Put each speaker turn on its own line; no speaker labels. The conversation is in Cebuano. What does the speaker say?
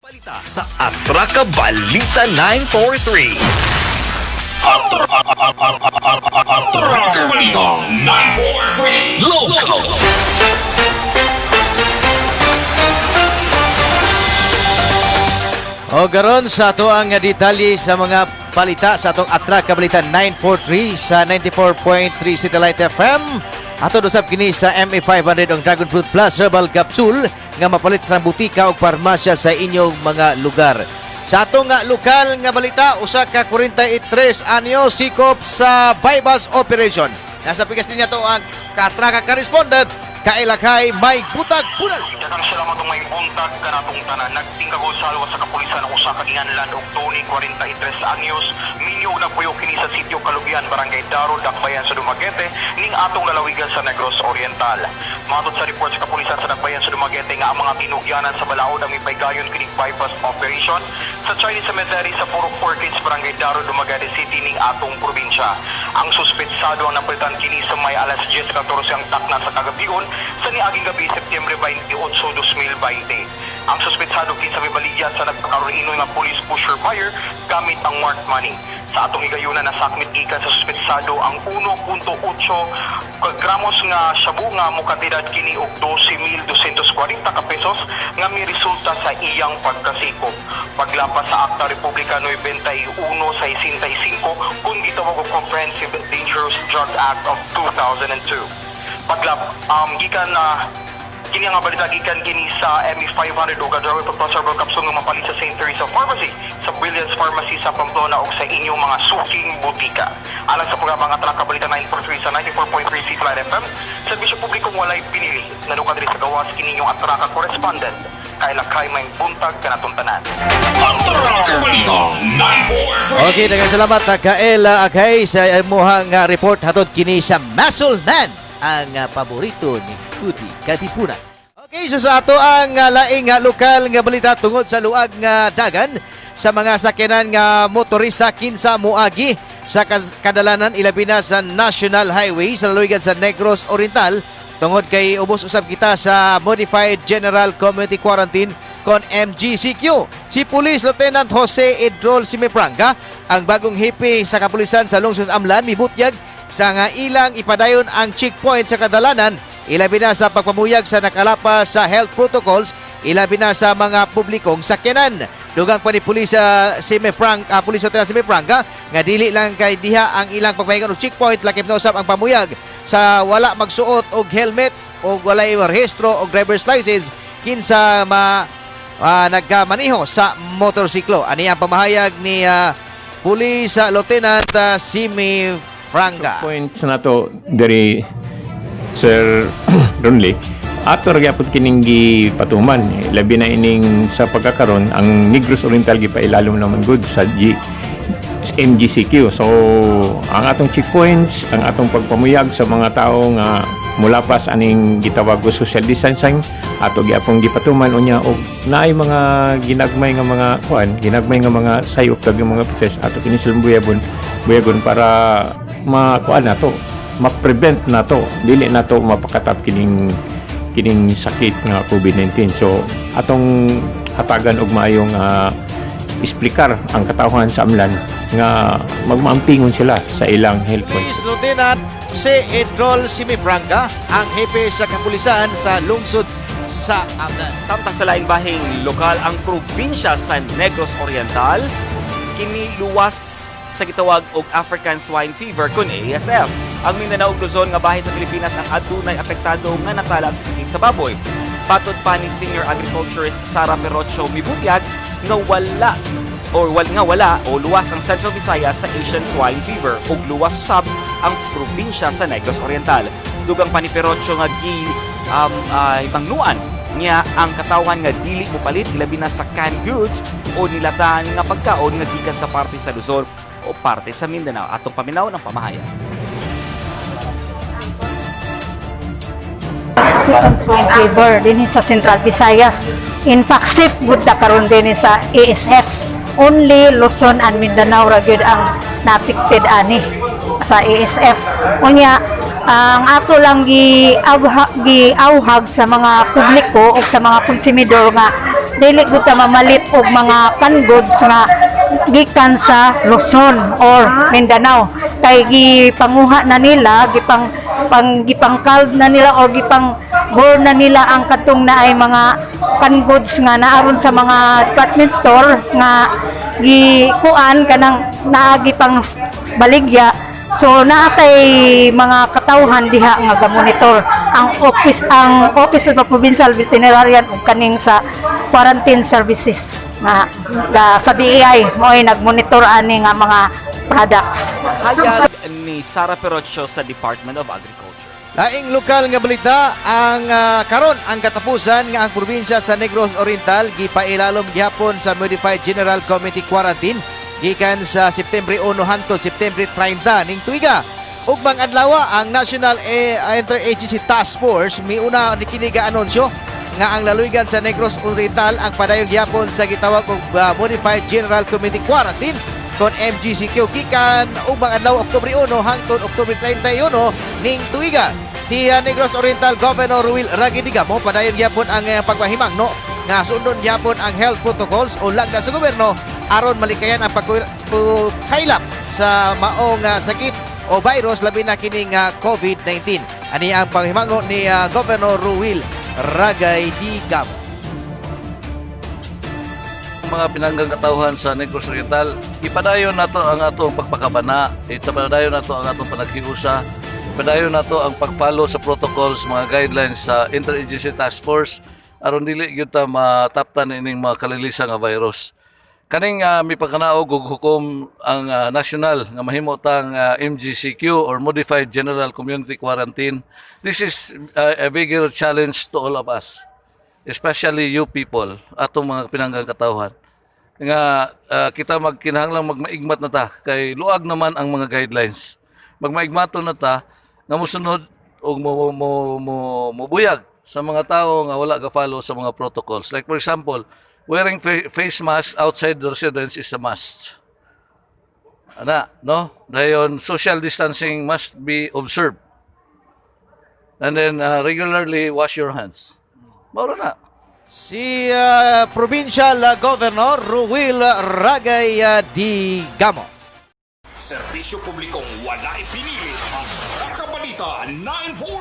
Balita sa Atraka Balita 943. Atraka Balita 943. Local.
O garon sa ato ang detalye sa mga balita sa atong Atraka Balita 943 sa 94.3 Satellite FM. Ato usab kini sa MA500 ang Dragon Fruit Plus Herbal Capsule nga mapalit sa butika o parmasya sa inyong mga lugar. Sa atong nga lokal nga balita, usa ka 43 anyo sikop sa bypass operation. Nasa pikas niya to ang katraka ka-respondent Kailakay May Butag Punal.
Daghang salamat ug may buntag kanatong tanan. Nagtingkagol salwa sa kapulisan ang usa ka ginganlan og Tony, 43 anyos, minyo og nagpuyo kini sa sitio Kalubian, Barangay Daro, Dakbayan sa Dumaguete, ning atong lalawigan sa Negros Oriental. Matod sa report sa kapulisan sa Dakbayan sa Dumaguete nga ang mga tinugyanan sa balaod ang mipaygayon kining bypass operation sa Chinese Cemetery sa Purok 14, Barangay Daro, Dumaguete City ning atong probinsya. Ang suspetsado ang napalitan kini sa may alas 10:14 ang takna sa kagabion sa niaging gabi, Setyembre 28, 2020. Ang suspetsado kinsa mibaligya sa nagpakaroon nga police pusher buyer gamit ang marked money. Sa atong higayuna, nasakmit gikan sa suspetsado ang 1.8 gramos nga shabu nga mokantidad kini og 12,240 ka pesos nga miresulta sa iyang pagkasikop. Paglapas sa Akta Republika 9165 kung gitawag og Comprehensive Dangerous Drug Act of 2002. Paglap gikan na kini nga balita gikan kini sa ME500 ug Dragon Plus Herbal Capsule nga mapalit sa St. Teresa Pharmacy, sa Brilliance Pharmacy sa Pamplona ug sa inyong mga suking butika. Alang sa programa nga Atraka Balita 943 sa 94.3 City FM, serbisyo publikong walay pinili. Nanuka diri sa gawas kini inyong Atraka correspondent. Kailakay, may buntag kanatong tanan.
Atraka Balita 943.
Okay, daghang salamat Kael Akay sa imuhang report hatod kini sa Muscle Man, ang paborito ni Kuti Katipunan. Okay, so sa ato ang laing lokal nga balita, tungod sa luag nga dagan sa mga sakyanan nga motorista kinsa moagi sa kadalanan, ilabi na sa National Highway sa lalawigan sa Negros Oriental, tungod kay ubos usab kita sa Modified General Community Quarantine kon MGCQ. Si Police Lieutenant Jose Edrol Simifranga, ang bagong hepe sa kapulisan sa Lungsod Amlan, mibutyag sa nga ilang ipadayon ang checkpoint sa kadalanan, ilabi na sa pagpamuyag sa nakalapas sa health protocols, ilabi na sa mga publikong sakyanan. Dugang pa ni Police Police Lieutenant Simifranga nga dili lang kay diha ang ilang pagpahingon og checkpoint, lakip na usab ang pamuyag sa wala magsuot og helmet o walay rehistro og driver's license kinsa ma nagkamaniho sa motorsiklo. Ani ang pamahayag ni Police Lieutenant Simi Franga.
Points na to diri, Sir Ronley, ato ra gyapon kining gipatuman, labi na ining sa pagkakaron ang Negros Oriental gipailalom naman gud sa MGCQ. So ang atong checkpoints, ang atong pagpamuyag sa mga tao nga mulapas aning gitawag og social distancing, ato gyapon gipatuman. Unya og naay mga ginagmay nga mga kuan, ginagmay nga mga sayop kag mga process, ato kini silang buyagon buyagon para makuan nato, ma-prevent nato, dili nato mapakatap kining kining sakit nga COVID-19. So atong hatagan og maayong isplikar ang katawhan sa Amlan nga magmaampingon sila sa ilang health
Police Lieutenant Jose Edrol Simifranca, ang hepe sa kapulisan sa lungsod sa Amlan.
Samtang sa laing bahing lokal, ang probinsya sa Negros Oriental kini luwas sa gitawag og African Swine Fever kun ASF. Ang Mindanao ug Luzon nga bahin sa Pilipinas ang adunay apektado nga natala sa sakit sa baboy. Patod pa ni Senior Agriculturist Sara Perocho, mibutyag nga wala or wal nga wala o luwas ang Central Visayas sa Asian Swine Fever ug luwas usab ang probinsya sa Negros Oriental. Dugang pa ni Perocho nga gi bangnuan niya ang katawhan nga dili mopalit, ilabi na sa canned goods o nilatan nga pagkaon nga gikan sa parte sa Luzon o parte sa Mindanao. Atong paminaw ng pamahayag.
African Swine Fever dinhi sa Central Visayas. In fact, safe gud ta karon dinhi sa ASF. Only Luzon and Mindanao ra gyud ang na-affected ani sa ASF. Unya, ang ato lang gi giauhag sa mga publiko o sa mga konsumidor nga Dili gud ta mamalit og mga canned goods nga gikan sa Luzon or Mindanao kay gipanguha na nila, gipang pang gipangkalb na nila or gipang burn na nila ang katong naay mga canned goods nga naaron sa mga department store nga gikuan kanang naagi pang baligya. So naatay mga katawhan diha nga gamonitor, ang office of the provincial veterinarian ug kaning sa quarantine services nga sa BEI mo'y nagmonitor ani nga mga products.
Hayag ni Sara Perocho sa Department of Agriculture.
Laing lokal nga balita ang karon ang katapusan nga ang probinsya sa Negros Oriental gipailalom gihapon sa Modified General Community Quarantine gikan sa September 1 hangtod September 30 ning tuiga. Ugmang adlaw, ang National Interagency Task Force miuna ni kini ga anunsyo nga ang lalawigan sa Negros Oriental ang padayon gihapon sa gitawag og Modified General Community Quarantine kon MGCQ gikan ugmang adlaw, Oktubre 1 hangtod Oktubre 31 ning tuiga. Si Negros Oriental Governor Ruel Ragay Degamo, padayon gyapon ang pagpahimangno nga sundon gyapon ang health protocols o lagda sa gobyerno aron malikayan ang pagkaylap sa maong sakit o virus, labi na kining COVID-19. Ani ang panghimango ni Governor Ruel Ragay Degamo.
Mga pinanggang katawhan sa Negros Oriental, ipadayon nato ang atong pagpakabana, ipadayon nato ang atong panaghiusa, ipadayon nato ang pag-follow sa protocols, mga guidelines sa Interagency Task Force aron dili gyud ta mataptan ining mga kalilisa nga virus. Kaning mipakanaog og hukom ang national nga mahimo tang MGCQ or Modified General Community Quarantine. This is a bigger challenge to all of us, especially you people, atong mga pinanggang katawhan nga kita magkinahanglang magmaigmat na ta kay luag naman ang mga guidelines. Magmaigmaton na ta nga mosunod og mo buyag sa mga tao nga wala ga-follow sa mga protocols. Like for example, wearing face mask outside the residence is a must. Ana, no? Dayon, social distancing must be observed. And then regularly wash your hands. Mao ra na.
Si Provincial Governor Ruel Ragay Degamo.
Serbisyo publikong walay pinili. Ang Balita 943.